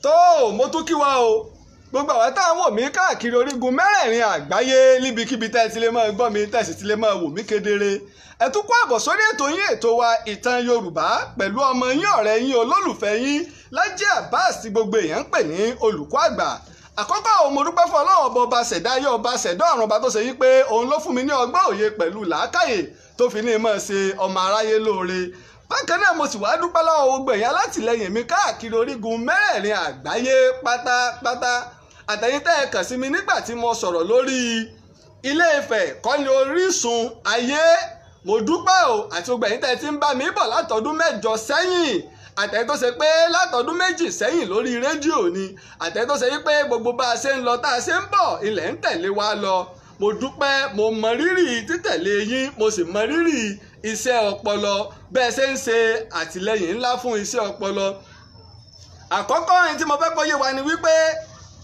Tó mo tún kí wa o, gbogbo àwọn táwọn wò mí káàkiri orígun mẹ́rẹ̀ẹ̀rin àgbáyé, níbikíbi tẹ́ ẹ ti lè máa gbọ́ mi, tẹ́ ẹ sì ti lè máa wò mí kedere. Ẹ tún kó àbọ̀ sórí ètò yín, ètò wa Ìtàn Yorùbá, pẹ̀lú ọmọ yín, ọ̀rẹ́ yín, olólùfẹ́ yín, Lájí Abbas, tí gbogbo èèyàn ń pè ní Olùkọ́ Àgbà. Àkọ́kọ́ òun, mo dúpẹ́ fún Ọlọ́run ọba, ọba ṣẹ̀dá ayé, ọba ṣẹ̀dá ọ̀run, ọba tó ṣe yí pé òun ló fún mi ní ọgbọ́n, òye pẹ̀lú làákàyè tó fi ní mọ̀ ṣe ọmọ aráyé lóore. Bákan náà, mo sì wá dúpẹ́ lọ́wọ́ gbogbo èèyàn alátìlẹyìn mi káàkiri orígun mẹ́rẹ̀ẹ̀rin àgbáyé pátápátá, àtẹ̀yin tẹ́ ẹ kàn sí mi nígbà tí mo sọ̀rọ̀ lórí Ilé Ifẹ̀ kọ́ ni orísun ayé. Mo dúpẹ́ o. Àti gbogbo ẹ̀yin tẹ́ ẹ ti ń bá mi bọ̀ látọdún 8 sẹ́yìn, àtẹ̀yin tó ṣe pé látọdún 2 sẹ́yìn lórí rédíò ni, àtẹ̀yin tó ṣe pé gbogbo bá a ṣe ń lọ tá a ṣe ń bọ̀, ilẹ̀ ń tẹ̀lé wa lọ. Mo dúpẹ́, mo mọ rírì títẹ̀lé yín, mo sì mọ rírì iṣẹ́ ọpọlọ bẹ́ẹ̀ ṣe ń ṣe àtìlẹ́yìn ńlá fún iṣẹ́ ọpọlọ. Àkọ́kọ́ ẹni tí mo fẹ́ kó yé wa ni wípé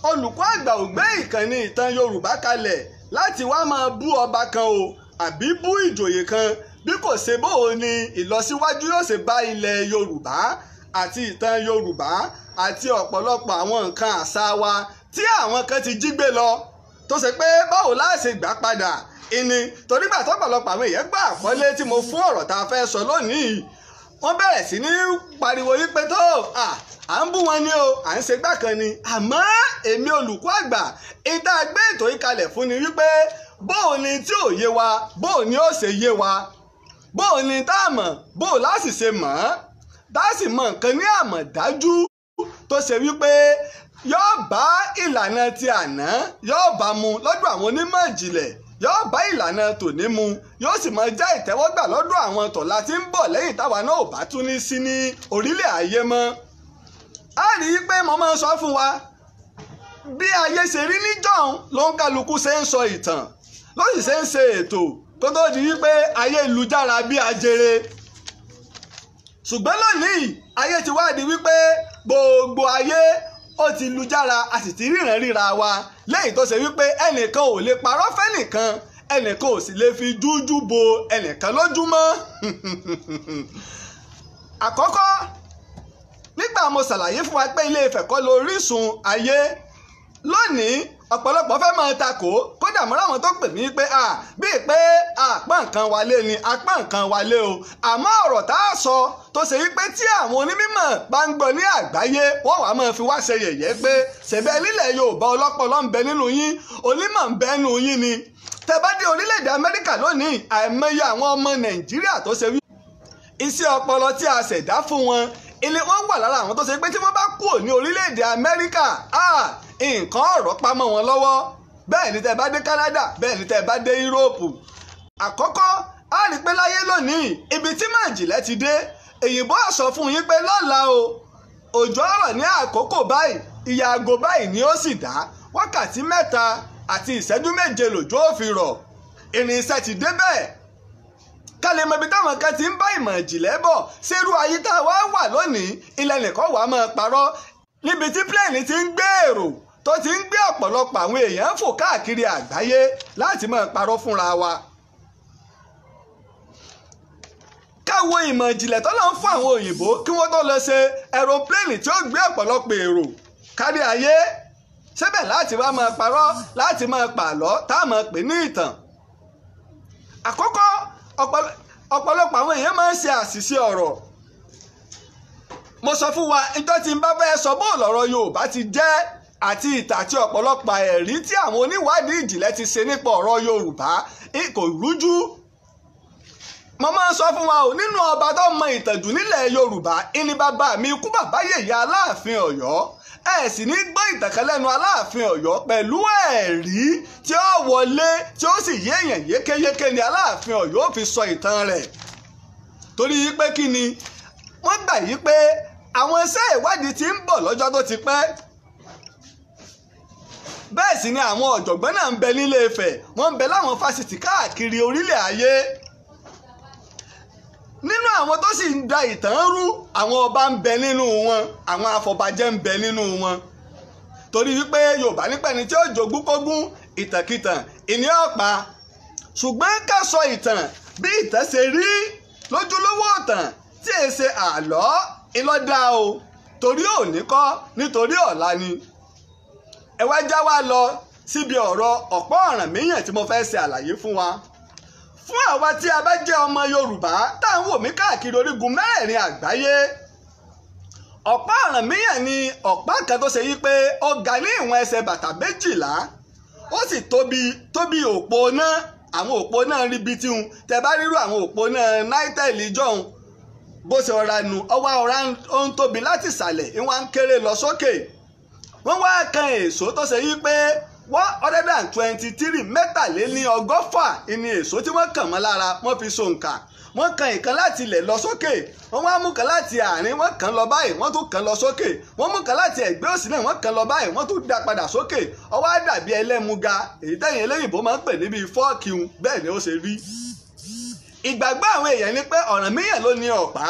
Olùkọ́ Àgbà ò gbé ìkànnì Ìtàn Yorùbá kalẹ̀ láti wá máa bú ọba kan o àbí bú ìjòyè kan, bí kò ṣe bó o ní ìlọsíwájú yóò ṣe bá ilẹ̀ Yorùbá àti ìtàn Yorùbá àti ọ̀pọ̀lọpọ̀ àwọn nǹkan àṣà wa tí àwọn kan ti jí gbé lọ, tó ṣe pé báwo la ṣe gbà padà ìní. Torí gbà tọ́pọ̀lọpọ̀ àwọn èèyàn gbà àkọlé tí mo fún ọ̀rọ̀ tá a fẹ́ sọ lónìí, wọ́n bẹ̀rẹ̀ sí ní pariwo yí pé tó à ń bú wọn ni o, à ń ṣe gbà kan ni. Àmọ́ èmi Olùkọ́ Àgbà, ìta gbé ètò yìí kalẹ̀ fún ni wípé bóò ni tí ò yé wa, bóò ni ó ṣe yé wa, bóò ni tá a mọ̀, bóò láti ṣe mọ̀ ọ́n, tá a sì mọ nǹkan ní àmọ̀ dájú, tó ṣe wípé yóò bá ìlànà ti àná, yóò bá mu lọ́dọ̀ àwọn onímọ̀ ìjìnlẹ̀, yóò bá ìlànà tòní mu, yóò sì máa jẹ́ ìtẹ́wọ́gbà lọ́dọ̀ àwọn tọ̀la tí ń bọ̀ lẹ́yìn táwa náà ò bá tún ní sí ní orílẹ̀ ayé mọ́. A rí i pé mo máa ń sọ fún wa bí ayé ṣe rí níjọ́un ló ń kálukú ṣe ń sọ ìtàn, ló sì ṣe ń ṣe ètò, kó tó di wípé ayé ìlújára bí ajere. Ṣùgbọ́n lónìí, ayé ti wá di wípé gbogbo ayé ó ti lújára, a sì ti ríran ríra wa, lẹ́yìn tó ṣe wípé ẹnìkan ò lè parọ́ fẹ́nìkan, ẹnìkan ò sì lè fi jújú bo ẹnìkan lójúmọ́. Àkọ́kọ́, nígbà mo ṣàlàyé fún wa pé Ilé Ifẹ̀ kọ́ lórísun ayé, lónìí ọ̀pọ̀lọpọ̀ fẹ́ máa takò. Kódà mọ́ra àwọn tó pè mí pé bíi pé àpá nǹkan wálé ni, apá nǹkan wálé o. Àmọ́ ọ̀rọ̀ tá a sọ tó ṣe wípé tí àwọn onímọ̀ bá ń gbọ́ ní àgbáyé, wọ́n wàá máa fi wá ṣe yẹ̀yẹ́ pé ṣẹ̀bẹ̀ nílẹ̀ Yorùbá ọlọ́pọlọ ń bẹ nínú yín, onímọ̀ ń bẹ nínú yín ni. Tẹ́ bá dé orílẹ̀-èdè Amẹ́ríkà lónìí, àìmọye àwọn ọmọ Nàìjíríà tó ṣe wí iṣẹ́ ọpọlọ tí a ṣẹ̀dá fún wọn, ilé wọn wà lára àwọn tó ṣe pé tí wọ́n bá kúrò ní orílẹ̀-èdè Amẹ́ríkà, nǹkan ọ̀rọ̀ pamọ́ wọn lọ́wọ́. Bẹ́ẹ̀ ni tẹ́ bá dé Canada, bẹ́ẹ̀ ni tẹ́ bá dé Yúróòpù. Àkọ́kọ́, a rí pé láyé lónìí, ibi tí màjìlẹ̀ ti dé, èyìnbó sọ fún yín pé lọ́la o, òjò ọ̀rọ̀ ní àkókò báyìí, iye aago báyìí ni ó sì dá, wákàtí 3 àti ìṣẹ́jú 7 lòjò ó fi rọ̀. Irinṣẹ́ ti dé bẹ́ẹ̀, ká lè mọ ibi táwọn kan ti ń bá ìmọ̀ ìjìnlẹ̀ bọ̀. Ṣerú ayé tá a wá wà lónìí, ilẹ̀ nìkan wàá máa parọ́ níbi tí plane ti ń gbé èrò, tó ti ń gbé ọ̀pọ̀lọpọ̀ àwọn èèyàn fò káàkiri àgbáyé, láti máa parọ́ fúnra wa? Ká wo ìmọ̀ ìjìnlẹ̀ tó lọ ń fún àwọn òyìnbó kí wọ́n tó lọ ṣe aeroplane tí ó gbé ọ̀pọ̀lọpọ̀ èrò kárí ayé síbẹ̀, láti wá máa parọ́, láti máa pààlọ́ tá a máa pè ní ìtàn. Àkọ́kọ́, ọ̀pọ̀lọpọ̀ àwọn èèyàn máa ń ṣe àṣìṣe ọ̀rọ̀. Mo sọ fún wa ìjọ tí n bá fẹ́ sọ bó lọ̀rọ̀ Yorùbá ti jẹ́ àti ìtàn àti ọ̀pọ̀lọpọ̀ ẹ̀rí tí àwọn oníwádìí ìjìnlẹ̀ ti ṣe nípa ọ̀rọ̀ Yorùbá kò rújú. Mo máa ń sọ fún wa o, nínú ọba tó mọ ìtàn jù nílẹ̀ Yorùbá, ìní bàbá mi ikú bàbá yèyé Aláàfin Ọ̀yọ́. Ẹ sì ní gbọ́ ìtàn kan lẹ́nu Aláàfin Ọ̀yọ́ pẹ̀lú ẹ̀rí tí ó wọlé, tí ó sì yé èèyàn yékéyéké ni Aláàfin Ọ̀yọ́ fi sọ ìtàn rẹ̀. Torí pé kí ni? Wọ́n gbà yí pé àwọn iṣẹ́ ìwádìí ti ń bọ̀ lọ́jọ́ tó ti pẹ́. Bẹ́ẹ̀ sì ni àwọn ọ̀jọ̀gbọ́n náà ń bẹ nílé Ifẹ̀, wọ́n ń bẹ láwọn fásitì káàkiri orílẹ̀ ayé. Nínú àwọn tó sì ń da ìtàn rú, àwọn ọba ń bẹ nínú wọn, àwọn afọbajẹ ń bẹ nínú wọn. Torí wípé Yorùbá nípa ẹni tí ó jogún kógún, ìtànkìtàn ìní ọ̀pá. Ṣùgbọ́n ká sọ ìtàn bí ìtàn ṣe rí, lójúlówó ìtàn tí è ṣe àlọ́ ìlọ́dà o. Torí òní kọ́, nítorí ọ̀la ni. Ẹ wá já wa lọ síbi ọ̀rọ̀ ọ̀pá Ọ̀rànmíyàn tí mo fẹ́ ṣe àlàyé fún wa. Fún àwa tí a bá jẹ́ ọmọ Yorùbá tá à ń wò mí káàkiri orígun mẹ́rẹ̀ẹ̀rin àgbáyé, ọ̀pá Ọ̀rànmíyàn ni ọ̀pá kan tó ṣe yí pé ó ga ní ìwọ̀n ẹsẹ̀ bàtà 12, ó sì tóbi òpó náà. Àwọn òpó náà rí bí tíhun tẹ bá rírú àwọn òpó náà náítẹ̀lì jọ̀hún, bó ṣe ọ̀ra nu ọwọ́ ọ̀ra ó ń tóbi láti ìsàlẹ̀, ìwọ̀n ń kéré lọ sókè. Wọ́n wá kan èso tó ṣe yí pé 123 163 ni èso tí wọ́n kàn mọ́ lára, wọ́n fi ṣòǹkà. Wọ́n kan ìkan láti ilẹ̀ lọ sókè, wọ́n wá mú kan láti àárín, wọ́n kàn lọ báyìí, wọ́n tún kàn lọ sókè. Wọ́n mú kan láti ẹ̀gbẹ́ òsì náà, wọ́n kàn lọ báyìí, wọ́n tún dá padà sókè. Ó wá dàbí ẹlẹ́muga, èyí tẹ̀yìn eléyìnbó máa ń pè níbi fọ́ọ̀kì un, bẹ́ẹ̀ ni ó ṣe rí. Ìgbàgbọ́ àwọn èèyàn ni pé Ọ̀rànmíyàn ló ní ọ̀pá.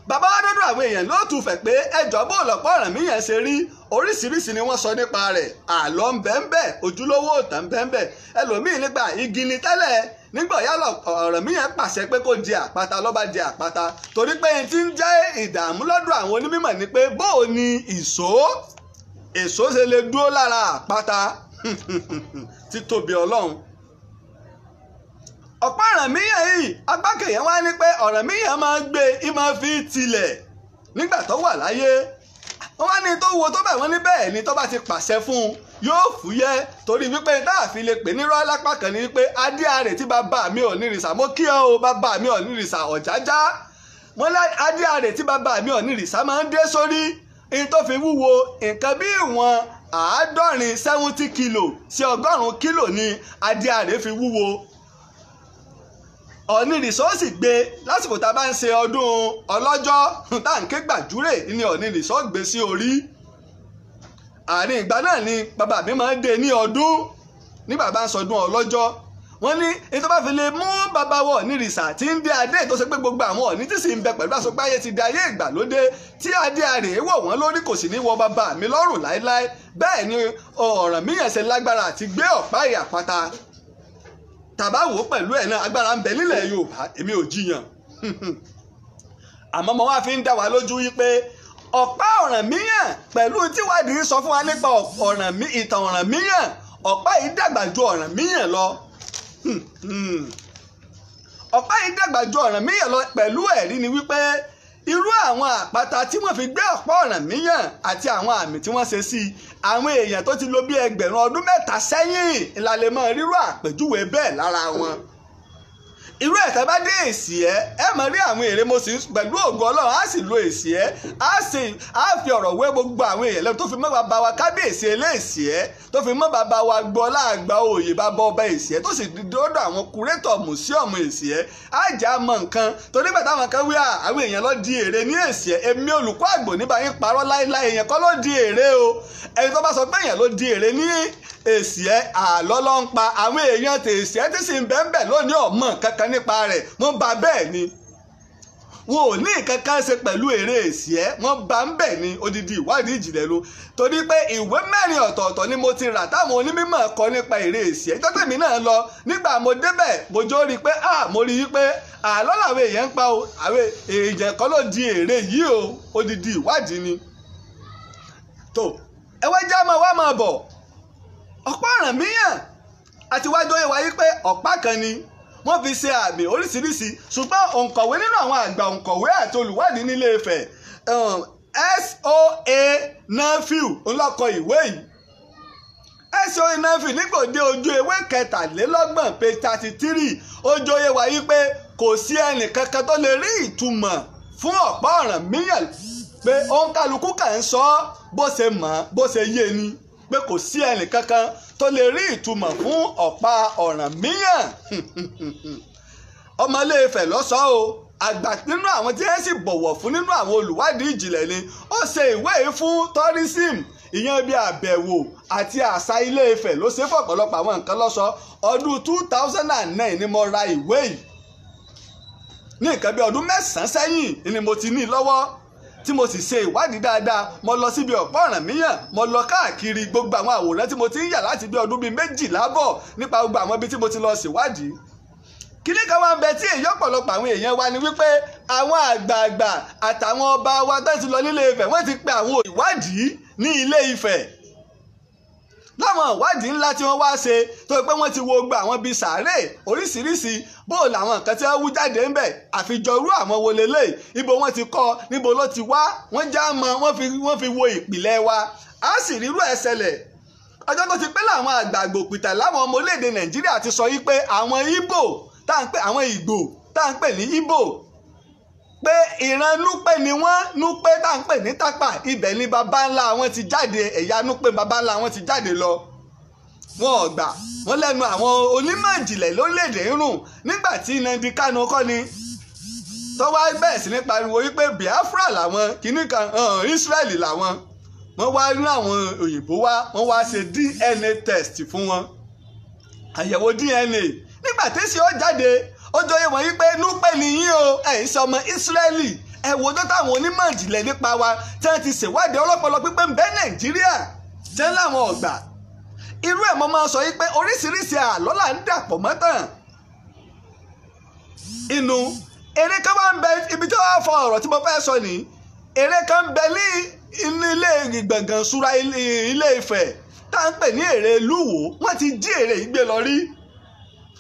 Bàbá wa dọ́dọ̀ àwọn èèyàn ló tún fẹ̀ pé ẹjọ́ bó lọ̀pọ̀ Ọ̀rànmíyàn ṣe rí. Oríṣiríṣi ni wọ́n sọ nípa rẹ̀. Àlọ́ ń bẹ ń bẹ, ojúlówó òtàn ń bẹ ń bẹ. Ẹlòmíì nígbà igi ni tẹ́lẹ̀, nígbà yá Ọ̀rànmíyàn pàṣẹ pé kó di àpáta, ló bá di àpáta. Torí pé tí ń jẹ́ ìdààmú lọ́dọ̀ àwọn onímọ̀ ni pé bó o ní èso ṣe lè dúró lára àpáta. Títóbi Ọlọ́run. Ọ̀pá Ọ̀rànmíyàn yìí, apá kẹyàn wá ní pé Ọ̀rànmíyàn máa ń gbé ìmọ̀ fi tilẹ̀ nígbà tó wà láyé. Wọ́n wá ní tó wo tó bẹ̀ wọ́n ní bẹ́ẹ̀ ni tó bá ti pàṣẹ fún un yóò fúyẹ́. Torí wípé tá a fi lè pè ní rọ́ lápá kan ni wípé adé àrè tí bàbá mi Ọ̀nìrìṣà, mo kí ọ o bàbá mi Ọ̀nìrìṣà Ọ̀jájá, wọ́n lá adé àrè tí bàbá mi Ọ̀nìrìṣà máa ń dé sórí ní tó fi wúwo nǹkan bí ìwọ̀n 70 70 kìlò sí 100 kìlò ni adé àrè fi wúwo. Ọ̀nìrìṣà ó sì gbé lásìkò tá a bá ń ṣe ọdún ọlọ́jọ́ tá à ń ké gbàjúrè ni Ọ̀nìrìṣà ó gbé sí orí. Àárín ìgbà náà ni bàbá mi máa ń dé ní ọdún nígbà bá ń sọdún ọlọ́jọ́. Wọ́n ní ètò bá fi lè mú bàbá wọ Ọ̀nìrìṣà tí ń dé adé tó ṣe pé gbogbo àwọn Ọ̀ní tí sì ń bẹ pẹ̀lú àsopáyé ti di ayé ìgbàlódé tí adé àrè wọ̀ wọ́n lórí kò sì ní wọ bàbá mi lọ́rùn láéláé. Bẹ́ẹ̀ ni Ọ̀rànmíyàn ṣe lágbára àti gbé ọ̀pá ìyàpáta. Tàbá wò ó pẹ̀lú ẹ̀ náà, agbára ń bẹ nílẹ̀ Yorùbá, èmi ò jiyàn. Àmọ́ mo wá fi ń dá wa lójú wípé ọ̀pá Ọ̀rànmíyàn pẹ̀lú tíwádìí sọ fún wa nípa ìtàn Ọ̀rànmíyàn, ọ̀pá yìí dàgbà ju Ọ̀rànmíyàn lọ. Ọ̀pá yìí dàgbà ju Ọ̀rànmíyàn lọ pẹ̀lú ẹ̀rí ni wípé irú àwọn àpáta tí wọ́n fi gbé ọ̀pá Ọ̀rànmíyàn àti àwọn àmì tí wọ́n ṣe sí i, àwọn èèyàn tó ti lò bí 2000 sẹ́yìn ìlàlẹ̀ mọ́ rírú àpèjúwe bẹ́ẹ̀ lára wọn. Irú ẹ̀ tẹ́ bá dé èsì ẹ mọ̀ rí àwọn èrè, mo sì pẹ̀lú ògo Ọlọ́run á sì lo èsì ẹ, á fi ọ̀rọ̀ wé gbogbo àwọn èèyàn lẹ́nu tó fi mọ́ bàbá wa kábíyèsí eléèsì ẹ, tó fi mọ́ bàbá wa gbọ́lá àgbà òye bàbá ọba èsì ẹ, tó sì dọ́dọ̀ àwọn kúrétọ̀ mùsíọ̀mù èsì ẹ, á jẹ́ àmọ́ nǹkan. Torí nígbà táwọn kan wí àwọn èèyàn lọ di èrè ní èsì ẹ, èmi olùkọ́ àgbò níbà yín parọ́ láéláé, èèyàn kọ́ ló di èrè o. Ẹni tó bá sọ pé èèyàn ló di èrè ní èsì ẹ, àlọ́ ló ń pa. Àwọn èèyàn tèsì ẹ tí sì ń bẹ́ẹ̀ bẹ́ẹ̀ lónìí ọ̀mọ̀ kankan nípa rẹ̀, wọ́n bá bẹ́ẹ̀ ni. Wọn ò ní nǹkan kan ṣe pẹ̀lú èrè èsì ẹ, wọ́n bá ń bẹ̀ ni. Odidi ìwádìí ìjìnlẹ̀ ló. Torí pé ìwé 4 ọ̀tọ̀ọ̀tọ̀ ni mo ti rà táwọn onímọ̀ kọ nípa èrè èsì ẹ. Tọ́tẹ̀mí náà lọ nígbà mo débẹ̀, mo jó rí i pé mo rí i pé àlọ́ làwọn èèyàn ń pa o, àwọn èèyàn kan ló di èrè yìí o. Odidi ìwádìí ni. Tó ẹ wá já máa wá máa bọ̀. Ọ̀pá Ọ̀rànmíyàn àti wájú oyè wáyé pé ọ̀pá kan ni wọ́n fi ṣe àmì oríṣiríṣi, ṣùgbọ́n òǹkọ̀wé nínú àwọn àgbà òǹkọ̀wé àti olùwádìí nílé Ifẹ̀ S.O.A. Nafiu ńlọkọ ìwé yìí. S.O.A. Nafiu nígbòde ojú ewé 23 page 33 ojú oyè wáyé pé kò sí ẹnì kankan tó lè rí ìtumọ̀ fún ọ̀pá Ọ̀rànmíyàn, pé òǹkàlùkù kàn ń sọ bó ṣe mọ̀ bó ṣe yé ni, pé kò sí ẹnì kankan tó lè rí ìtumọ̀ fún ọ̀pá Ọ̀rànmíyàn. Ọmọ Ilé Ifẹ̀ ló sọ o, àgbà nínú àwọn tí ẹ sì bọ̀wọ̀ fún nínú àwọn olùwádìí ìjìnlẹ̀ ni. Ó ṣe ìwé yìí fún tourism, ìyẹn bí àbẹ̀wò àti àṣà Ilé Ifẹ̀ ló ṣe fọ̀pọ̀lọpọ̀ àwọn nǹkan lọ́sọ. Ọdún 2009 ni mo ra ìwé yìí, ní nǹkan bí ọdún 9 sẹ́yìn ni mo ti ní lọ́wọ́, tí mo sì ṣe ìwádìí dáadáa. Mo lọ síbi ọ̀pá Ọ̀rànmíyàn, mo lọ káàkiri gbogbo àwọn àwòrán tí mo ti ń yà láti bí ọdún bíi 12 bọ̀ nípa gbogbo àwọn ibi tí mo ti lọ ṣèwádìí. Kíní kan wá ń bẹ tí èyí ọ̀pọ̀lọpọ̀ àwọn èèyàn wa ni wípé àwọn àgbààgbà àtàwọn ọba wa tó ti lọ nílé Ifẹ̀, wọ́n ti pe àwọn ìwádìí ní Ilé Ifẹ̀. Láwọn ìwádìí ńlá tí wọ́n wá ṣe tó pé wọ́n ti wo gba àwọn bíi sàárè oríṣiríṣi, bó làwọn nǹkan tí wọ́n wú jáde ń bẹ̀, àfijọ́rú àwọn wo lélẹ̀, ibo wọ́n ti kọ́, níbo ló ti wá, wọ́n já mọ́, wọ́n fi wo ìpìlẹ̀ wa. A sì rírú ẹ̀ ṣẹlẹ̀. Ọjọ́ tó ti pẹ́ làwọn àgbààgbò pìtà láwọn ọmọ orílẹ̀-èdè Nàìjíríà ti sọ yí pé àwọn Ìgbò tá à ń pè, àwọn Ìgbò tá à ń pè ní Ìgbò, pé ìran Núpé ni wọ́n. Núpé tá à ń pè ní Tápà, ibẹ̀ ni baba ńlá wọn ti jáde, ẹ̀yà Núpé baba ńlá wọn ti jáde lọ. Wọn ò gbà wọ́n lẹ́nu àwọn onímọ̀ ìjìnlẹ̀ lórílẹ̀‐èdè ń rùn. Nígbà tí Nnamdi Kanu kọ́ ni tó wá bẹ̀rẹ̀ sí ní pariwo wípé Biafra làwọn, kìíní kan Israẹli làwọn, wọ́n wá rí àwọn òyìnbó wá, wọ́n wá ṣe DNA test fún wọn, àyẹ̀wò DNA. Nígbà tí èsì ó jáde, ó jọ yé wọn yí pé Núpé ni yín o, ẹ̀ ń ṣe ọmọ Ísírẹ́lì. Ẹ wo ọjọ́ táwọn onímọ̀ ìjìnlẹ̀ nípa wa tí wọ́n ti ṣèwádìí ọlọ́pọlọ pípé ń bẹ Nàìjíríà jẹ́ láwọn ọ̀gbà. Irú ẹ̀ mo máa sọ yí pé oríṣiríṣi àlọ́ là ń dàpọ̀ mọ́tàn. Inú eré kan wá ń bẹ ibi tí wọ́n fọ ọ̀rọ̀ tí mo fẹ́ sọ nìyí. Eré kan ń bẹ ní ilé gbọ̀ngàn ṣúra Ilé Ifẹ̀ tá à ń pè ní èrè Lúwo. Wọ́n ti jí èrè yìí gbé lọ rí,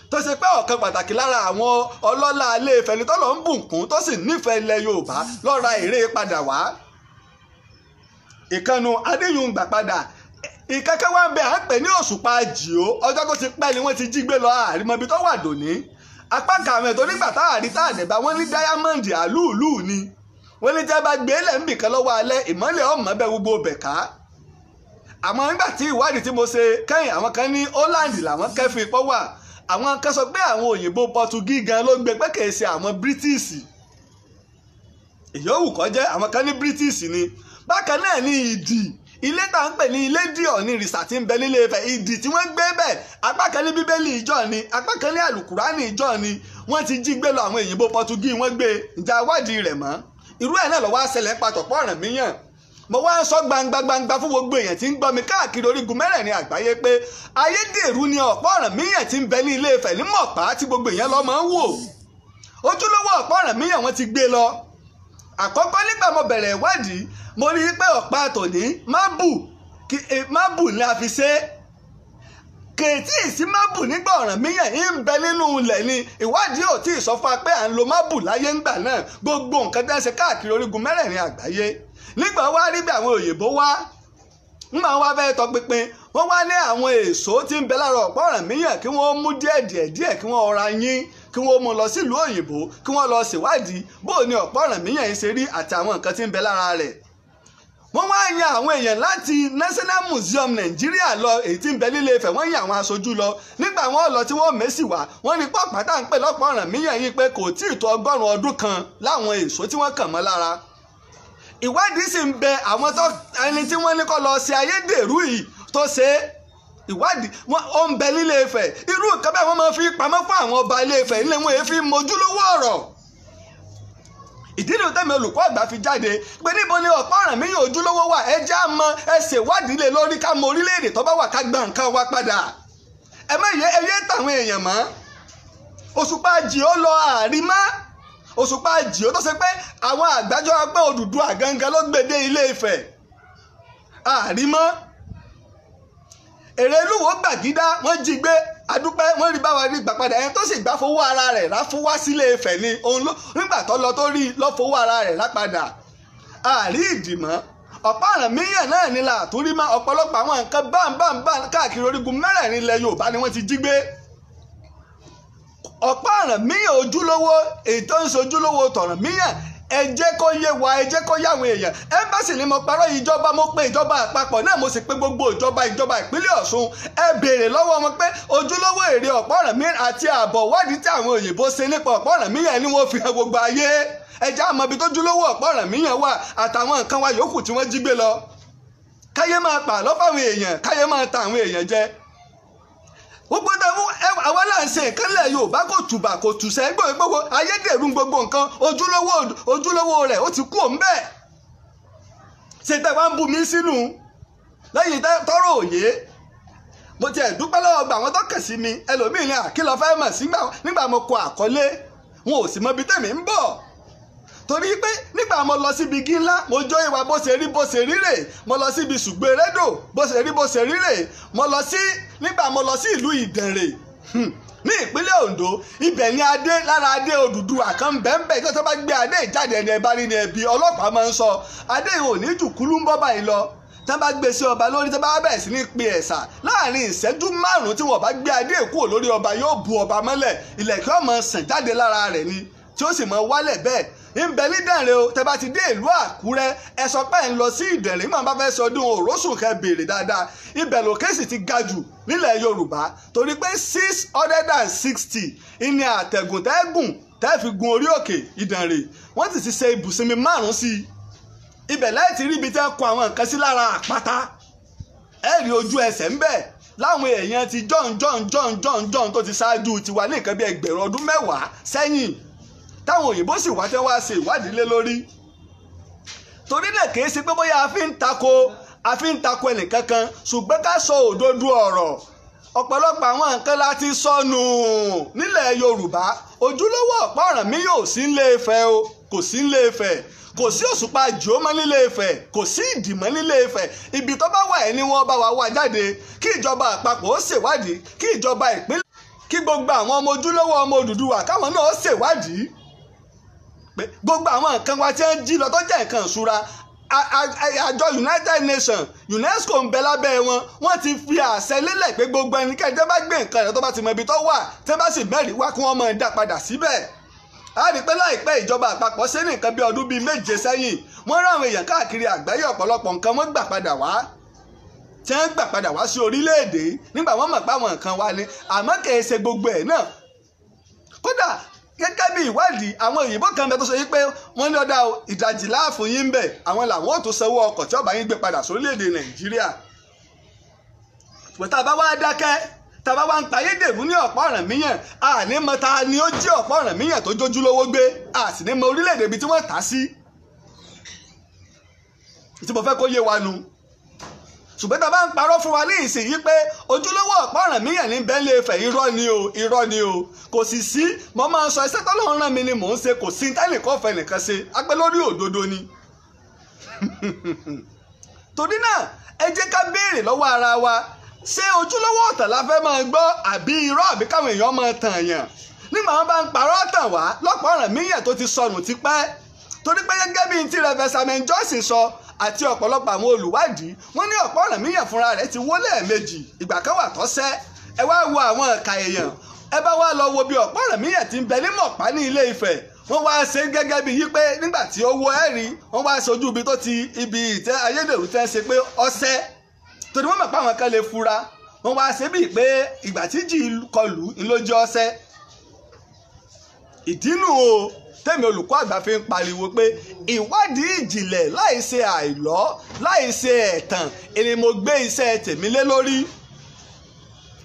tó ṣe pé ọ̀kan pàtàkì lára àwọn ọlọ́lá Ilé Ifẹ̀ ní tọ́lọ̀ ń bùkún tó sì nífẹ̀ẹ́ ilẹ̀ Yorùbá ló ra èrè padà wá. Ìkànnù Adéyùn gbà padà. Ìkẹ́kẹ́ wá ń bẹ à ń pè ní Òṣùpá Jìó. Ọjọ́ tó ti pẹ́ ni wọ́n ti jí gbé lọ, àrímọbi tó wà dòní. Apá kan àwọn ètò nígbà táàrí táàdẹ̀bá wọ́n ní dáyámọ́ǹdì àlúùlù ni. Wọ́n ní jẹ́ bá gbé lẹ́ǹbì kan lọ́wọ́ alẹ́, ìmọ́lẹ̀ ọmọ bẹ gbogbo bẹ̀ ká. Àmọ́ nígbà tí ìwádìí tí mo ṣe kẹ́yìn, àwọn kan ní Holland làwọn kẹ́fìn pọ́ wà. Àwọn kan sọ pé àwọn òyìnbó Pọtugí gan ló gbé, pé kìí ṣe àwọn British. Ìyówù kọ́ jẹ́, àwọn kan ní British ni. Bákan náà ní ìdì ilé tá à ń pè ní ilé díọ̀ ní ìrìsà tí ń bẹ nílé Ifẹ̀, ìdì tí wọ́n gbé bẹ̀, apá kan ní Bíbélì ìjọ ni, apá kan ní àlùkùránì ìjọ ni. Wọ́n ti jí gbé lọ, àwọn òyìnbó Pọtugí wọ́n gbé. Ǹjẹ́ awádìí rẹ̀ mọ́? Irú ẹ̀ náà ló wá ṣẹlẹ̀ ń pa Ọ̀pá Ọ̀rànmíyàn. Mo wá ń sọ gbangba gbangba fún gbogbo èèyàn tí ń gbọ́ mi káàkiri orígun mẹ́rẹ̀ẹ̀rin àgbáyé pé ayédèrú ni Ọ̀pá Ọ̀rànmíyàn tí ń bẹ ní Ilé Ifẹ̀ ní Mọ̀pá tí gbogbo èèyàn lọ máa ń wò. Ojúlówó Ọ̀pá Ọ̀rànmíyàn wọ́n ti gbé lọ. Àkọ́kọ́ nígbà mo bẹ̀rẹ̀ ìwádìí, mo rí i pé ọ̀pá tòní mábù ni a fi ṣe é. Kèétí ìsí mábù nígbà Ọ̀rànmíyàn ń bẹ nínú ilẹ̀ ni. Ìwádìí ò tí ì sọ fún wa pé à ń lo mábù láyé ńgbà náà. Gbogbo nǹkan tẹ́ ń ṣe káàkiri orígun mẹ́rẹ̀ẹ̀rin àgbáyé. Nígbà wá rí bí àwọn òyìnbó wá ń máa wá fẹ́ tọpinpin, wọ́n wá ní àwọn èso tí ń bẹ lára Ọ̀pá Ọ̀rànmíyàn kí wọ́n mú díẹ̀ díẹ̀ díẹ̀, kí wọ́n ra yín, kí wọ́n mú lọ sílùú òyìnbó, kí wọ́n lọ ṣèwádìí bó ni Ọ̀pá Ọ̀rànmíyàn yìí ṣe rí àti àwọn nǹkan tí ń bẹ lára rẹ̀. Wọ́n wá yan àwọn èèyàn láti National Museum Nàìjíríà lọ, èyí tí ń bẹ nílé Ifẹ̀, wọ́n yan àwọn aṣojú lọ. Nígbà wọ́n lọ tí wọ́n mẹ́sì wá, wọ́n ní pọ̀pá tá à ń pè lọ́pọ̀ Ọ̀rànmíyàn yìí pé kò tí ì tó 100 ọdún kan láwọn èso tí wọ́n kàn mọ́ lára. Ìwádìí sì ń bẹ àwọn tó ẹni tí wọ́n ní kó lọ ṣe ayédèrú yìí tó ṣe ìwádìí wọn ó ń bẹ nílé Ifẹ̀. Irú nǹkan bẹ́ẹ̀ wọ́n máa fi pamọ́ fún àwọn ọba Ilé Ifẹ̀ ilé wọn èéfín mojúlówó ọ̀rọ̀. Ìdí nìyí tẹ́mi olùkọ́ àgbà fi jáde pé níbo ni Ọ̀pá Ọ̀rànmíyàn ojúlówó wà, ẹ já mọ̀, ẹ ṣèwádìí lé lórí ká mọ orílẹ̀-èdè tó bá wà ká gba nǹkan wa padà. Ẹ má yẹ ẹyẹ tàwọn èèyàn mọ́. Òṣùpá Jìó lọ àrímọ́. Òṣùpá Jìó tó ṣe pé àwọn àgbájọ pé Odùduwà gangan ló gbé dé Ilé Ifẹ̀, àrímọ́. Èrè Lúwo gbàgídá, wọ́n jí gbé, adúpẹ́ wọ́n rí báwa rí gbà padà. Ẹni tó sì gbà fowó ara rẹ̀ rà fún wá sílé Ifẹ̀ ni òun ló nígbà tó lọ tó rí lọ́ fowó ara rẹ̀ rà padà. Àrí ìdìmọ́ Ọ̀pá Ọ̀rànmíyàn náà ni là tó rí mọ́. Ọ̀pọ̀lọpọ̀ àwọn nǹkan báńbáńbá káàkiri orígun mẹ́rẹ̀ẹ̀rin ilẹ̀ Yorùbá ni wọ́n ti jí gbé. Ọ̀pá Ọ̀rànmíyàn ojúlówó, èyí tó ń ṣojúlówó tọ̀rànmíyàn, ẹ jẹ́ kó yé wa, ẹ jẹ́ kó yé àwọn èèyàn. Ẹ́mbásì ni mo parọ́, ìjọba mo pe ìjọba àpapọ̀ náà, mo sì pe gbogbo ìjọba ìpínlẹ̀ Ọ̀ṣun. Ẹ béèrè lọ́wọ́ wọn pé ojúlówó èrè Ọ̀pá Ọ̀rànmíyàn àti àbọ̀ wádìí tí àwọn òyìnbó ṣe nípa Ọ̀pá Ọ̀rànmíyàn ni wọ́n fi hàn gbogbo ayé. Ẹ jẹ́ á mọ̀ ibi tójúlówó Ọ̀pá Ọ̀rànmíyàn wà àtàwọn nǹkan wa yòókù tí wọ́n jí gbé lọ. Káyé máa pààlọ́ fáwọn èèyàn, káyé máa ta àwọn èèyàn jẹ. Gbogbo àwọn là ń ṣe nǹkan lẹ̀ Yorùbá kò tùbà kò tùsẹ́ gbogbo ayédèrú gbogbo nǹkan ojúlówó rẹ̀ ó ti kú òun bẹ́ẹ̀. Ṣe tẹ́ wá ń bu mi sínú lẹ́yìn tọ́rọ̀ òye. Mo ti ẹ̀ dúpẹ́ lọ́wọ́ gba àwọn tó kàn sí mi. Ẹlòmíì ní àkìlọ̀ fẹ́ mọ̀ sí nígbà mo kọ àkọlé, wọn ò sì mọ ibi tẹ̀mí ń bọ̀. Torí pé nígbà mo lọ síbi igi ńlá, mo jó ìwà bó ṣe rí bó ṣe rí rè. Mo lọ síbi Ṣùgbẹ́rẹ́dò, bó ṣe rí bó ṣe rí rè. Mo lọ sí nígbà mo lọ sí ìlú Ìdànrè ní ìpínlẹ̀ Ondo, ibẹ̀ ni adé lára adé Odùduwà kan bẹ́ẹ̀nbẹ́ẹ̀ tí wọ́n bá gbé adé ìjáde ẹni ẹ̀bá rí ni ẹbí ọlọ́pàá máa ń sọ adé ìhò ní jùkúlù ń bọ́ báyìí lọ. Tí wọ́n bá gbé sí ọba lórí, tí wọ́n bá bẹ̀rẹ̀ sí ní pe ẹ̀sà láàrin ìṣẹ́jú 5 tí wọ́n bá gbé adé kúrò lórí ọba, yóò bu ọba mọ́lẹ̀, ìlẹ̀kẹ̀ ọmọ sàn jáde lára rẹ̀ ni tí ó sì mọ wálẹ̀ bẹ́ẹ̀. Ń bẹ ní Ìdànrè o. Tẹ́ bá ti dé ìlú Àkúrẹ́, ẹ sọ pé ń lọ sí Ìdànrè, màá bá fẹ́ sọdún Òrósùn kẹ́ béèrè dáadáa. Ibẹ̀ lòkè sì ti ga jù nílẹ̀ Yorùbá, torí pé 660 ìní àtẹ̀gùn tẹ́gùn tẹ́ fi gun orí òkè Ìdànrè. Wọ́n sì ti ṣe ibùsinmi 5 sí i. Ibẹ̀ láì ti rí ibi tẹ́ kọ àwọn nǹkan sí lára àpáta, ẹ rí ojú ẹsẹ̀ ń bẹ̀ láwọn èèyàn ti jọ̀n jọ̀n jọ̀n jọ̀n jọ̀n tó ti ṣáájú tiwa ní nǹkan bí ẹgbẹ̀rún ọdún 10 sẹ́yìn, táwọn òyìnbó sì wá tẹ́ wá ṣe ìwádìí lé lórí. Torí náà kìí ṣe pé bóyá a fi ń tako ẹnìkankan, ṣùgbọ́n ká sọ òdodo ọ̀rọ̀. Ọ̀pọ̀lọpọ̀ àwọn nǹkan la ti sọnù nílẹ̀ Yorùbá. Ojúlówó Ọ̀pá Ọ̀rànmíyàn ò sí nílé Ifẹ̀ o, kò sí nílé Ifẹ̀, kò sí Òṣùpá Jòómọ́ nílé Ifẹ̀, kò sí Ìdìmọ́ nílé Ifẹ̀. Ibi tó bá wà ẹ́ ni wọ́n bá wa wá jáde, kí ìjọba àpapọ̀ ó ṣèwádìí, kí ìjọba ìpínlẹ̀, kí gbogbo àwọn ọmọ ojúlówó ọmọ Odùduwà káwọn náà ó ṣèwádìí pé gbogbo àwọn nǹkan wa tí ń jí lọ tó jẹ́ nǹkan ìṣúra. Àjọ United Nations, UNESCO ń bẹ lábẹ́ wọn, wọ́n ti fi àṣẹ lélẹ̀ pé gbogbo ẹnikẹ́ni tẹ́ bá gbé nǹkan rẹ̀ tó bá ti mọ ibi tó wà, tẹ́ bá sì mẹ́rin wá, kí wọ́n máa dá padà síbẹ̀. A rí pé láìpẹ́ ìjọba àpapọ̀ ṣe ní nǹkan bí ọdún bíi 7 sẹ́yìn, wọ́n rán àwọn èèyàn káàkiri àgbáyé, ọ̀pọ̀lọpọ̀ nǹkan wọ́n gbà padà wá, tí wọ́n gbà padà wá sí orílẹ̀-èdè nígbà wọ́n mọ̀ pé àwọn nǹkan wa ni. Àmọ́ kì í ṣe gbogbo ẹ̀ náà. Kódà gẹ́gẹ́ bí ìwádìí àwọn òyìnbó kan bẹ tó ṣe pé wọ́n ní ọ̀dà ìdajì láàfin yín bẹ̀, àwọn làwọn ò tó sanwó ọkọ̀ tí ọba yín gbé padà sórílẹ̀-èdè Nàìjíríà. Ṣùgbọ́n tá a bá wá dákẹ́, tá a bá wá ń pa ayédèrú ní Ọ̀pá Ọ̀rànmíyàn, a ní mọ ta ni ó jí Ọ̀pá Ọ̀rànmíyàn tó jójúlówó gbé, a sì ní mọ orílẹ̀-èdè ibi tí wọ́n tà sí. Tí mo fẹ́ kó yé wa nu. Ṣùgbọ́n tá a bá ń parọ́ fún wa ní ìsinyìí pé ojúlówó Ọ̀pá Ọ̀rànmíyàn ní bẹ́ńlẹ̀ Ifẹ̀, irọ́ ni o, irọ́ ni o. Kò sì sí, mo máa ń sọ iṣẹ́ tọ́lọ́run rán mi ni mò ń ṣe, kò sí tẹ́nìkan fẹ́ nìkan ṣe, apẹ́ lórí òdodo ni. Torí náà ẹ jẹ́ ká béèrè lọ́wọ́ ara wa, ṣé ojúlówó ọ̀tàn la fẹ́ máa gbọ́ àbí irọ́, àbí káwọn èèyàn máa tàn yàn? Nígbà wọn bá ń parọ́ tàn wá lọ́pọ̀ Ọ̀rànmíyàn tó ti sọnù tipẹ́. Torí pé gẹ́gẹ́ bí ti Reverend Samuel Johnson sọ àti ọ̀pọ̀lọpọ̀ àwọn olùwádìí, wọ́n ní Ọ̀pá Ọ̀rànmíyàn fúnra rẹ̀ ti wó lẹ́ẹ̀mejì, ìgbà kan wà tọ́sẹ́. Ẹ wá wo àwọn ẹ̀ka èèyàn, ẹ bá wá lọ wo bí Ọ̀pá Ọ̀rànmíyàn ti ń bẹ ní Mọ̀pá ní Ilé Ifẹ̀. Wọ́n wá ṣe gẹ́gẹ́ bí yí pé nígbà tí ó wó ẹ̀rí, wọ́n wá ṣojú ibi tó ti ibi ìtẹ́ ayédèrú tẹ́ ṣe pé ọṣẹ́, torí wọ́n mọ̀ pé àwọn kan lè fura. Wọ́n wá ṣe bíi pé ìgbà tí jì kọlù ńlójú ọṣẹ́. Ìdínú o tẹ́mi olùkọ́ àgbà fi ń pariwo pé ìwádìí ìjìnlẹ̀ láì ṣe àìlọ́, láì ṣe ẹ̀tàn, ni mo gbé iṣẹ́ tèmi lé lórí,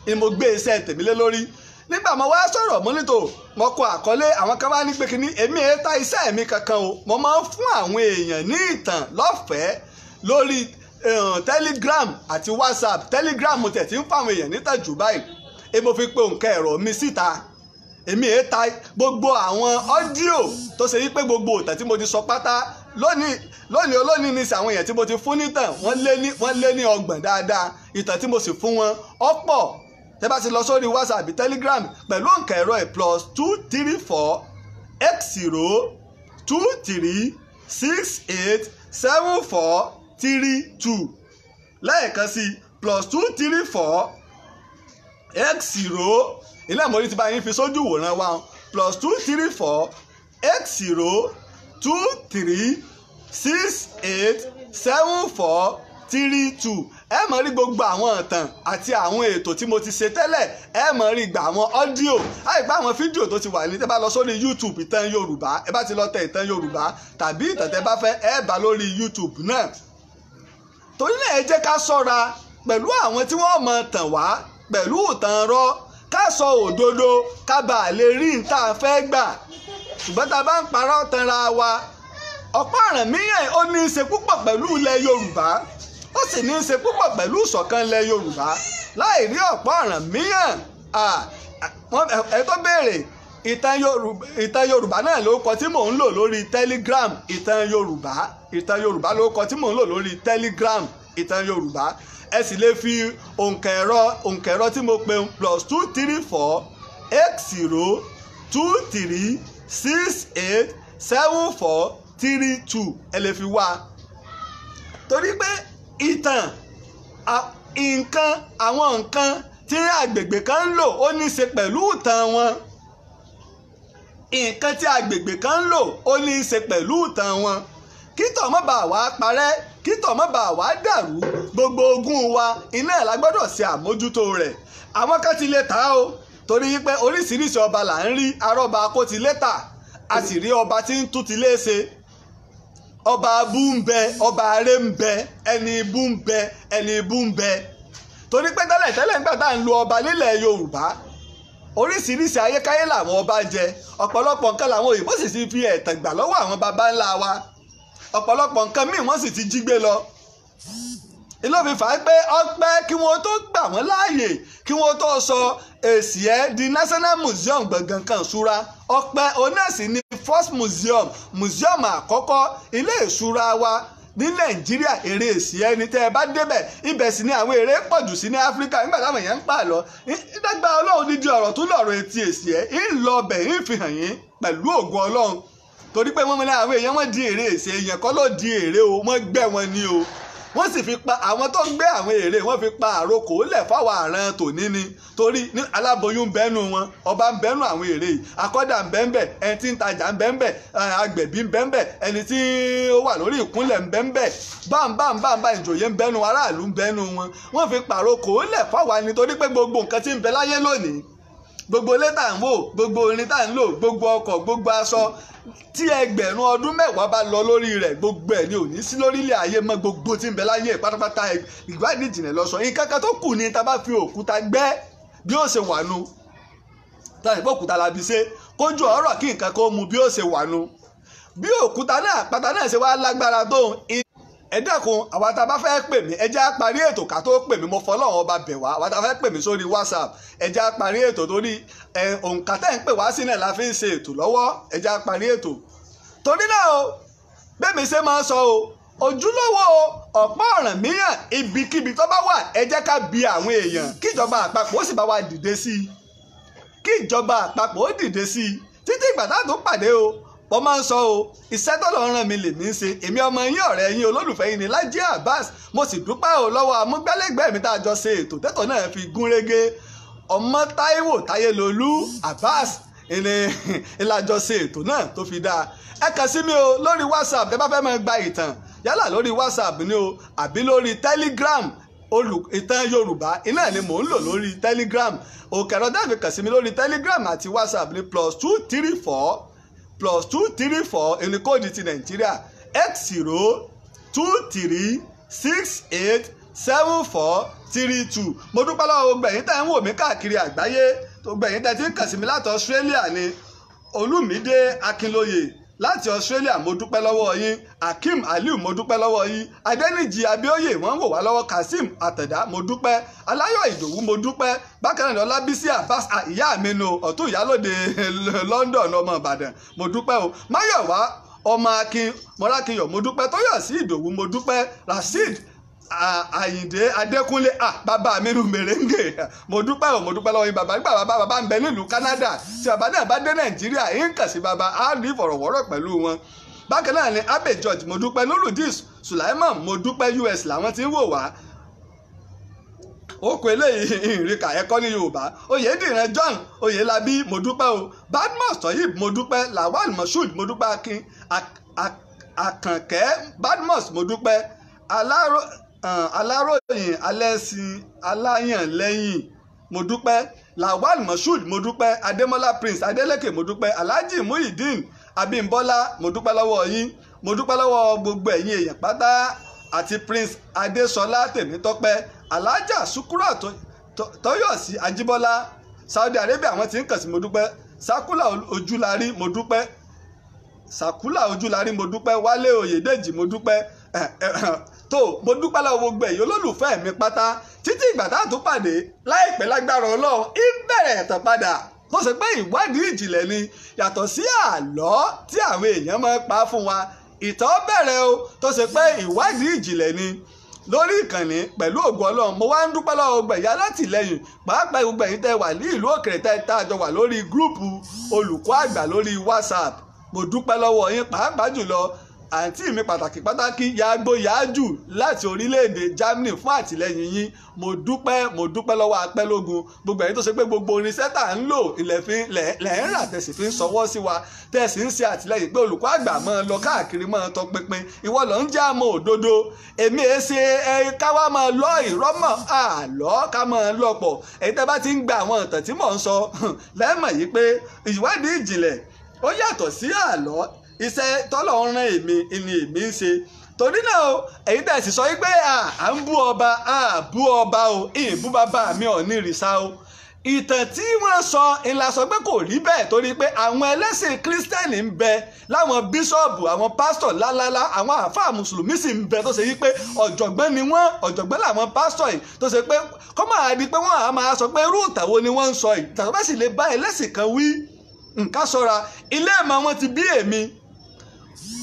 ni mo gbé iṣẹ́ tèmi lé lórí. Nígbà mo wá sọ̀rọ̀ mo nítò, mo kọ àkọlé, àwọn kan wá ní pé kíní èmi ẹ̀ ta iṣẹ́ mi kankan o, mo máa ń fún àwọn èèyàn ní ìtàn lọ́fẹ̀ẹ́ lórí Telegram àti WhatsApp. Telegram tẹ̀ tí ń fáwọn èèyàn nítàn jù báyìí, èmi mo fi pe òǹkà ẹ̀rọ mi síta. Èmi ẹ̀ ta gbogbo àwọn ọ́díò tó ṣe wípé gbogbo ìtàn tí mo ti sọ pátá lónìí olónìí ní àwọn èèyàn tí mo ti fún nítàn wọ́n lé ní 30 dáadáa. Ìtàn tí mo sì fún wọn ọ̀pọ̀. Tẹ́ bá ti lọ sórí WhatsApp àbí Telegram pẹ̀lú òǹkà ẹ̀rọ ẹ̀ +234 80 23 68 74 32, lẹ́ẹ̀kan sí +234 80, ilé ìmọ̀rí ti bá yín fi sójú ìwòran wa, +234 80 23 68 74 32. Ẹ máa rí gbogbo àwọn ìtàn àti àwọn ètò tí mo ti ṣe tẹ́lẹ̀, ẹ máa rí gbà àwọn ọ́díò, àìpé àwọn fídíò tó ti wà ní. Tẹ́ bá lọ sórí YouTube ìtàn Yorùbá, ẹ bá ti lọ tẹ ìtàn Yorùbá tàbí ìtàn tẹ́ bá fẹ́, ẹ bá lórí YouTube náà. Torí náà ẹ jẹ́ ká ṣọ́ra pẹ̀lú àwọn tí wọ́n máa tàn wá pẹ̀lú ìtàn rọ́, ká sọ òdodo ká bàa lè rí n tá a fẹ́ gbà. Ṣùgbọ́n tá a bá ń parọ́ tanra wa, Ọ̀pá Ọ̀rànmíyàn ó ní í ṣe púpọ̀ pẹ̀lú ilẹ̀ Yorùbá, ó sì ní í ṣe púpọ̀ pẹ̀lú ìṣọ̀kan ilẹ̀ Yorùbá. Láì rí Ọ̀pá Ọ̀rànmíyàn, ẹ tó béèrè ìtàn Yorùbá náà ló kọ tí mò ń lò lórí Telegram. Ìtàn Yorùbá, Ìtàn Yorùbá ló kọ tí mò ń lò lórí Telegram, Ìtàn Yorùbá. Ẹ sì lè fi òǹkà ẹ̀rọ tí mo pè, +234 80 23 68 74 32, ẹ lè fi wá. Torí pé ìtàn nǹkan, àwọn nǹkan tí agbègbè kan ń lò, ó ní í ṣe pẹ̀lú ìtàn wọn. Nǹkan tí agbègbè kan ń lò, ó ní í ṣe pẹ̀lú ìtàn wọn. Kí tọ̀ mọ́ bá wàá parẹ́, kí tọ̀ mọ́ bá wàá dàrú, gbogbo ogún wa iná ẹ̀ la gbọ́dọ̀ ṣe àmójútó rẹ̀. Àwọn kan ti lè tà á o, torí pé oríṣiríṣi ọba là ń rí. Arọ́ba kó ti lé tà, a sì rí ọba tí ń tún ti lé ṣe. Ọba abú ń bẹ, ọba aré ń bẹ, ẹni ibú ń bẹ, ẹni ibú ń bẹ. Torí pé tẹ́lẹ̀ tẹ́lẹ̀, nígbà tá à ń lo ọba nílẹ̀ Yorùbá, oríṣiríṣi ayékáyé làwọn ọba jẹ. Ọ̀pọ̀lọpọ̀ nǹkan làwọn òyìnbó sì ti fi ẹ̀tàn gbà lọ́wọ́ àwọn baba ńlá wa. Ọ̀pọ̀lọpọ̀ nǹkan míì, wọ́n sì ti jí gbé lọ. Ilé fi fà á pé ọpẹ́ kí wọ́n tó gbà wọ́n láàyè, kí wọ́n tó sọ èsì ẹ̀ di National Museum, gbọ̀ngàn kan ìṣúra ọpẹ́ onẹ́sì ní first museum àkọ́kọ́, ilé ìṣúra wa ní Nàìjíríà. Èrè èsì ẹni tẹ́ ẹ bá débẹ̀, ibẹ̀ sì ni àwọn èrè pọ̀ jù sí ní Áfíríkà. Nígbà táwọn èèyàn ń pa lọ ìdàgbà Ọlọ́run dídí ọ̀rọ̀ tó lọ̀rọ̀ etí èsì ẹ̀ ń lọ bẹ̀, ń fi hàn yín pẹ̀lú ògo Ọlọ́run. Torí pé wọ́n mú ní àwọn èèyàn, wọ́n di èrè èsì. Èèyàn kọ́ ló di èrè o, wọ́n gbẹ́ wọn ní o. Wọ́n sì fi pa àwọn tó gbé àwọn èrè, wọ́n fi pa àrokò lẹ̀ fáwọn àràn tòní ni. Torí ní aláboyún ń bẹ́nu wọn, ọba ń bẹ́nu àwọn èrè yìí, akọ́dà ń bẹ́ńbẹ̀, ẹni tí ń tajà ń bẹ́ńbẹ̀, agbẹ̀bí ń bẹ́ńbẹ̀, ẹni tí ó wà lórí ìkúnlẹ̀ ń bẹ́ńbẹ̀, bámbámbámbá, ìjòyè ń bẹ́nu, aráàlú ń bẹ́nu wọn. Wọ́n fi pàrokò lẹ̀ fáwa ni, torí pé gbogbo nǹkan tí ń bẹ láyé lónìí, gbogbo ilé tá à ń wò, gbogbo orin tá à ń lò, gbogbo ọkọ̀, gbogbo aṣọ, tí ẹgbẹ̀rún ọdún 10 bá lọ lórí rẹ̀, gbogbo ẹ̀ ni ò ní sí lórílẹ̀ ayé mọ́. Gbogbo tí ń bẹ láyé pátápátá, ìwádìí ìjìnlẹ̀ lọ sọ, nǹkan kan tó kù ní tá bá fi òkúta gbẹ́ bí ó ṣe wà nu, tá a òkúta la fi ṣe kójú ọ̀rọ̀ kí nǹkan kó mu bí ó ṣe wà nu, bí òkúta náà pátá náà ṣe wá lágbára tó. Ẹ dákun, àwa tá a bá fẹ́ pè mí, ẹ jẹ́ á parí ètò ká tó pè mí. Mo fọlọ́run Ọba bẹ̀ wá. Àwa tá a fẹ́ pè mí sórí WhatsApp, ẹ jẹ́ á parí ètò, torí ẹ òǹkà tẹ́ ń pè wá sí náà la fi ń ṣe ètò lọ́wọ́. Ẹ jẹ́ á parí ètò. Torí náà o, bẹ́ẹ̀ mi ṣe máa ń sọ o, ojúlówó Ọ̀pá Ọ̀rànmíyàn, ibikíbi tó bá wà, ẹ jẹ́ ká bi àwọn èèyàn, kíjọba àpapọ̀ ó sì bá wa dìde sí i, kí ìjọba àpapọ̀ ó dìde sí i. Títí ìgbà tá a tó pàdé o, wọ́n máa ń sọ o, iṣẹ́ tọ́lọ̀ ràn mí lèmi ń ṣe. Èmi ọmọ yín, ọ̀rẹ́ yín, olólùfẹ́ yín ní Lájí Abbas. Mo sì dúpẹ́ o lọ́wọ́ amúgbálẹ́gbẹ̀ẹ́ mi tá a jọ ṣe ètò tẹ́tọ̀ náà fi gún régé, ọmọ Táíwò Táyélolú Abbas, ìní ìlàjọ ṣe ètò náà tó fi dáa. Ẹ kàn sí mi o lórí WhatsApp tẹ́ bá fẹ́ máa gba ìtàn, yálà lórí WhatsApp ni o àbí lórí Telegram. Ìtàn Yorùbá iná ni mò ń lò lórí Telegram. Òkèrò dáàbì kàn sí mi lórí Telegram àti WhatsApp ní +234, +234 ẹni code ti Nàìjíríà, 80 23 68 74 32. Mo dúpẹ́ lọ́wọ́ gbogbo ẹ̀yin tẹ́ ń wò mí káàkiri àgbáyé, gbogbo ẹ̀yin tẹ́ ti ń kàn sí mi láti Australia ni. Olúmídé Akínlóye láti Australia, mo dúpẹ́ lọ́wọ́ yín. Akeem Aliu, mo dúpẹ́ lọ́wọ́ yín. Adẹ́nìjì Abíóyè, wọ́n ń wò wá lọ́wọ́. Kazeem Àtẹ̀dá, mo dúpẹ́. Aláyọ̀ Ìdòwú, mo dúpẹ́. Bákan náà, Ọlábísí Abbas, ìyá mi nu ọ̀tún ìyálòde London, ọmọ Ìbàdàn, mo dúpẹ́ o. Máyọ̀wá ọmọ Akin Mọ́rákinyọ̀, mo dúpẹ́. Tóyọ̀sí Ìdòwú, mo dúpẹ́. Rasheed Àyìndé Adékúnlé, bàbá mi nu mèrèǹgè, mo dúpẹ́ o, mo dúpẹ́ lọ́wọ́ yín, bàbá. Nígbà bàbá ń bẹ nílùú Canada, tí bàbá náà bá dé Nàìjíríà, yín kàn sí bàbá, á ní ìfọ̀rọ̀wọ́rọ̀ pẹ̀lú wọn. Bákan náà ni Abe George, mo dúpẹ́. Nurudis Sulaiman, mo dúpẹ́. US làwọn tí ń wò wá. Ó kọ eléyìí ìrìnkà ẹ̀kọ́ ní Yorùbá. Oyèdìran John Oyèlábí, mo dúpẹ́ o. Badmus Toyib, mo dúpẹ́. Lawal Moshood, mo dúpẹ́. Akin Àkànkẹ́ Badmus, mo dúpẹ́. Aláròyìn Alẹ́sìn Aláyànlẹ́yìn, mo dúpẹ́. Lawal Moshood, mo dúpẹ́. Adémọ́lá Prince Adélékè, mo dúpẹ́. Alhaji Muhyiddin Abímbọ́lá, mo dúpẹ́ lọ́wọ́ yín. Mo dúpẹ́ lọ́wọ́ gbogbo ẹ̀yin èèyàn pátá, àti Prince Adéṣọlá Tèmítọ́pẹ́, Alhaja Sukura Tọ́yọ̀sí Ajíbọ́lá, Saudi Arabia àwọn tí ń kàn sí, mo dúpẹ́. Sakula Ojúlarí, mo dúpẹ́. Sakula Ojúlarí, mo dúpẹ́. Wálé Oyèdèjì, mo dúpẹ́. Tó mo dúpẹ́ lọ́wọ́ gbogbo ẹ̀yin olólùfẹ́ mi pátá títí ìgbà tá a tún pàdé láìpẹ́ lágbára Ọlọ́run. Ìbẹ̀rẹ̀ ẹ̀tàn padà tó ṣe pé ìwádìí ìjìnlẹ̀ ni, yàtọ̀ sí àlọ́ tí àwọn èèyàn máa ń pa fún wa. Ìtàn bẹ̀rẹ̀ o, tó ṣe pé ìwádìí ìjìnlẹ̀ ni lórí ìkànnì pẹ̀lú ògo Ọlọ́run. Mo wá ń dúpẹ́ lọ́wọ́ gbogbo ẹ̀yin alátìlẹ́yìn, pàápàá gbogbo ẹ̀yin tẹ́ wà ní ìlú òkèrè tẹ́ tá a jọ wà lórí gúrúùpù olùkọ́ àgbà lórí WhatsApp. Mo dúpẹ́ lọ́wọ́ yín, pàápàá jùlọ àǹtí mi pàtàkì pàtàkì Yàgbó Yàájù láti orílẹ̀-èdè Germany fún àtìlẹ́yìn yín. Mo dúpẹ́ lọ́wọ́ Apẹ́lógún, gbogbo ẹ̀yin tó ṣe pé gbogbo irinṣẹ́ tá à ń lò ilẹ̀ fi lẹ̀ ń rà tẹ̀sí fi ń sọwọ́ sí wa, tẹ̀sí ń ṣe àtìlẹ́yìn pé olùkọ́ àgbà máa lọ káàkiri máa tọpinpin. Ìwọ ló ń jẹ́ àmọ́ òdodo, èmi ẹ̀ ṣe ẹ káwá máa lọ ìrọ́mọ̀ àlọ́ ká máa lọ́pọ̀. Ẹ̀yin tẹ́ bá ti ń gba àwọn ìtàn tí mò ń sọ lẹ́mọ̀ yìí pé ìwádìí ìjìnlẹ̀ ó yàtọ̀ sí àlọ́. Iṣẹ́ tọ́lọ̀ ń rán èmi ni èmi ń ṣe. Torí náà o, èyí tẹ̀ sì sọ wípé à ń bú ọba, à bú ọba o, ìbú bàbá mi ò ní ìrìsà o. Ìtàn tí wọ́n sọ ńlá sọ pé kò rí bẹ́ẹ̀, torí pé àwọn ẹlẹ́sìn kírísítẹ́nì ń bẹ, láwọn bíṣọ̀bù, àwọn pásítọ̀ lálálá, àwọn àáfàá mùsùlùmí sì ń bẹ tó ṣe wípé ọ̀jọ̀gbọ́n ni wọ́n, ọ̀jọ̀gbọ́n làwọn pásítọ̀ yìí, tó ṣe pé kọ́ máa di pé wọ́n á máa sọ pé irú ìtàn wo ni wọ́n ń sọ yìí. Ìtàn tó bá sì lè bá ẹlẹ́sìn kan wí, nǹkan ṣọ́ra. Ilé ìmọ̀ wọn ti bí èmi,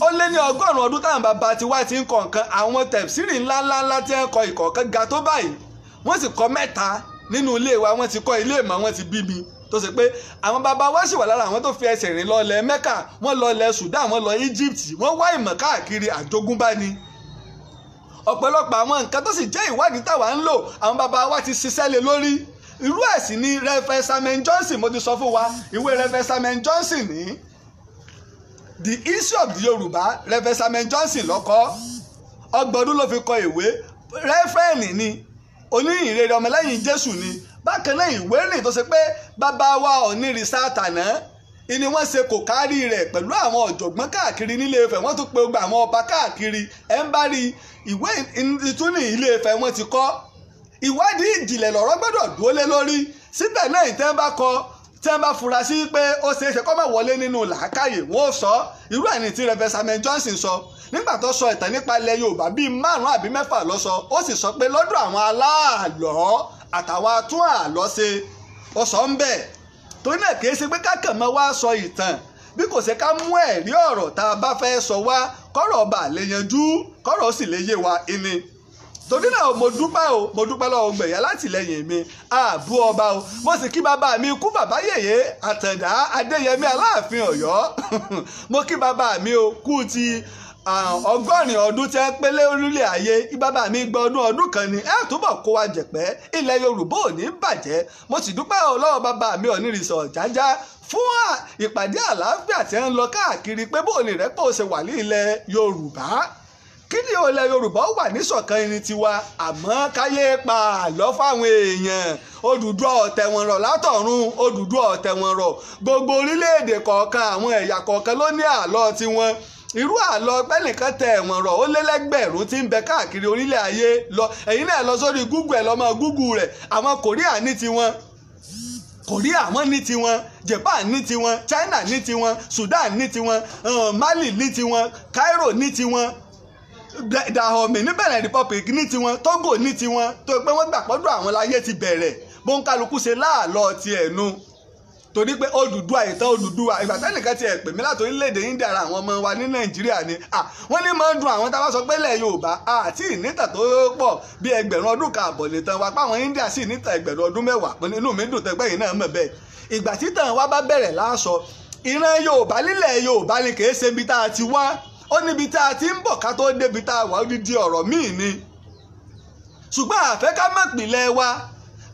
ó lé ní 100 ọdún táwọn bàbá tiwa ti ń kọ nǹkan. Àwọn tẹ̀síìrì ńláńláńlá tí ń kọ ìkọ̀ọ̀kan ga tó báyìí, wọ́n sì kọ 3 nínú ilé wa. Wọ́n ti kọ́ ilé ìmọ̀, wọ́n ti bí mi, tó ṣe pé àwọn bàbá wa sì wà lára àwọn tó fi ẹsẹ̀ rìn lọ ilẹ̀ Mẹ́kà, wọ́n lọ ilẹ̀ Sudan, wọ́n lọ Egypt, wọ́n wá ìmọ̀ káàkiri, àjogúnbá ni. Ọ̀pọ̀lọpọ̀ àwọn nǹkan tó sì jẹ́ ìwádìí táwa ń lò, àwọn bàbá wa ti ṣiṣẹ́ lé lórí. Irú ẹ̀ sì ni Reverend Samuel Johnson, mo ti sọ fún wa ìwé Reverend Samuel Johnson ní The Issue of the Yorùbá. Reverend Samuel Johnson ló kọ, 30 ọdún ló fi kọ ìwé. Rẹ́fẹ̀rẹ̀nì ni, oníhìnrere ọmọlẹ́yìn Jésù ni. Bákan náà ìwé rìn tó ṣe pé bàbá wa Ọ̀nìrìsà tàná ni wọ́n ṣe kò kárí rẹ̀ pẹ̀lú àwọn ọ̀jọ̀gbọ́n káàkiri nílé Ifẹ̀. Wọ́n tún pe gbogbo àwọn ọba káàkiri ẹ̀ ń bá rí ìwé ìtúni ilé Ifẹ̀ wọ́n ti kọ́. Ìwádìí ìjìnlẹ̀ lọ̀rọ̀ gbọ́dọ̀ dúró lé lórí. Síbẹ̀ náà ìtẹ́ bá kọ, tí wọ́n bá fura sí pé ó ṣeé ṣe kó má wọlé nínú làákàyè, wọ́n ó sọ. Irú ẹni tí Reverend Samuel Johnson sọ nígbà tó sọ ìtàn nípa ilẹ̀ Yorùbá bíi 5 àbí 6 ló sọ. Ó sì sọ pé lọ́dọ̀ àwọn aláàlọ́ àtàwọn atún àlọ́ ṣe, ó sọ ń bẹ̀. Torí náà kì í ṣe pé kákàn mọ́ wá sọ ìtàn, bí kò ṣe ká mú ẹ̀rí ọ̀rọ̀ tá a bá fẹ́ sọ wá, kọ́rọ̀ ọba lè yanjú, kọ́rọ̀ sì lè yé wa ìní. Torí náà mo dúpẹ́ o, mo dúpẹ́ lọ́wọ́ gbẹ̀yà látìlẹ́yìn mi, àbú ọba o. Mo sì kí bàbá mi kú bàbá yèyé Àtàndá Adéyẹmí Aláàfin Ọ̀yọ́. Mo kí bàbá mi o kú ti 80 ọdún tí ẹ pé lórílẹ̀ ayé. Bàbá mi gba ọdún kan ni, ẹ túbọ̀ kó wa jẹ̀pẹ́, ilẹ̀ Yorùbá ò ní bàjẹ́. Mo sì dúpẹ́ o lọ́wọ́ bàbá mi Ọ̀nìrìsà Ọ̀jájá fún ìpàdé àlàáfíà tí ń lọ káàkiri pé bóun ìrẹ́pọ̀ ṣe wà ní ilẹ̀ Yorùbá. Kí ni ilẹ̀ Yorùbá wà níṣọ̀kan irin tiwa, àmọ́ káyé pa àlọ́ fáwọn èèyàn. Odùduwà ọ̀tẹ̀ wọn rọ̀ látọ̀run, Odùduwà ọ̀tẹ̀ wọn rọ̀. Gbogbo orílẹ̀-èdè kọ̀ọ̀kan, àwọn ẹ̀yà kọ̀ọ̀kan ló ní àlọ́ tiwọn. Irú àlọ́ pẹ́nìkan tẹ ẹ̀wọ̀n rọ̀ ó lé lẹ́gbẹ̀rún tí ń bẹ káàkiri orílẹ̀ ayé lọ. Ẹ̀yin náà lọ sórí Google, ẹ̀ lọ mọ Google rẹ̀. Àwọn Korea ní tiwọn, Korea wọ́n ní tiwọn, Japan ní tiwọn, China ní tiwọn, Sudan ní tiwọn, Mali ní tiwọn, Cairo ní tiwọn, Dahomey ní Benin Republic ní tiwọn, Togo ní tiwọn, tó pé wọ́n gbà pọ́dọ̀ àwọn láyé ti bẹ̀rẹ̀. Bóńkálukú ṣe láàlọ́ ti ẹ̀nu. Torí pé Odùduwà, ìtàn Odùduwà, ìgbà tẹ́nìkan ti ẹ̀ pè mí láti orílẹ̀-èdè India, ara àwọn ọmọ wa ní Nàìjíríà ni wọ́n ní máa ń dun àwọn tá a bá sọ pé ilẹ̀ Yorùbá àti ìnítà tó pọ̀ bí 1,000 ọdún kan àbọ̀ nìtàn wa, páwọn India sì nítàn 10 ọdún 10 inú mi dùn tẹ́gbẹ́ yìí náà mọ̀ bẹ́ẹ̀. Ìgbà títàn wa bá bẹ̀rẹ̀ láṣọ, ìran Yorùbá nílẹ̀ Yorùbá ni kì í ṣe ibi tá a ti wá, ó níbi tá a ti ń bọ̀ ká tó débi tá a wà, ó di ọ̀rọ̀ míì ni. Ṣùgbọ́n àfẹ́ ká mọ̀ pìlẹ̀ wa.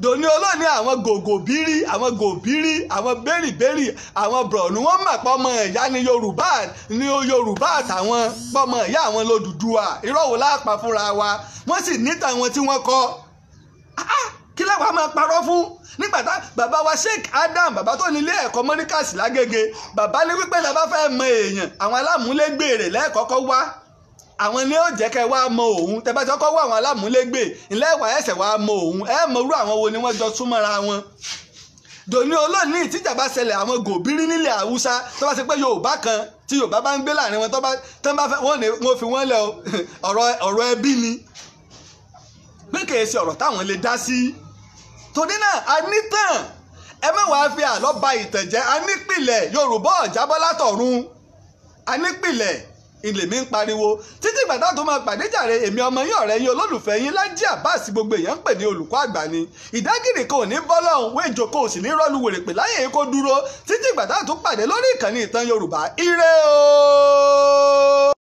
Dòní olóòní àwọn gògòbírí, àwọn gòbírí, àwọn bẹ́rìbẹ́rì, àwọn bọ̀ọ̀nù, wọ́n mọ̀ pé ọmọ ìyá ni Yorùbá, ni Yorùbá àtàwọn pọ́mọ ìyá àwọn l'Odùduwà. Irọ́ wo lápá fúnra wa? Wọ́n sì níta wọn tí wọ́n kọ́. Kí láwa máa parọ́ fún? Nígbà tá bàbá wa Sheikh Adam, bàbá tó nílé ẹ̀kọ́ mọ́ríkàsì lágége, bàbá ní wípé tá a bá fẹ́ mọ èèyàn, àwọn alámúlégbè rẹ̀ lẹ́ẹ̀kọ́kọ́ wá, àwọn ni ó jẹ́ kẹ́ wá mọ òun. Tẹ́ bá ti kọ́kọ́ wá àwọn alámúlégbè ilé ẹ̀wà ẹ̀sẹ̀ wá mọ òun, ẹ̀ mọ irú àwọn wo ni wọ́n jọ súnmọ́ra wọn. Dòní olóòní tíjà bá ṣẹlẹ̀ àwọn gòbírí nílẹ̀ Haúsá, tó bá ṣe pé Yorùbá kan Tí Yorùbá bá ń gbé láàrin wọn, tó bá fẹ́ wọ́n ní wọ́n fi wọ́n lẹ̀ o. Ọ̀rọ̀ ẹbí ni, pé kìí ṣe ọ̀rọ̀ táwọn lè dá sí. Torí náà a nítàn, ẹ má wàá fi àlọ́ ba ìtàn jẹ́. A nípìlẹ̀, Yorùbá ò jábọ́ látọ̀run, a nípìlẹ̀. Ilé mi ń pariwo títí ìgbà táwọn tó máa pàdé jàre. Èmi ọmọ yín, ọ̀rẹ́ yín, olólùfẹ́ yín, Lájí Abbas, gbogbo èèyàn ń pè ní olùkọ́ àgbà ni. Ìdágìrì kan ò ní bọ́lọ́hún wéjò kan ò sì ní rọ́ọ̀lù wèrè pè láyè kó dúró. Títí ìgbà táwọn tó pàdé lórí ìkànnì Ìtàn Yorùbá, ire o.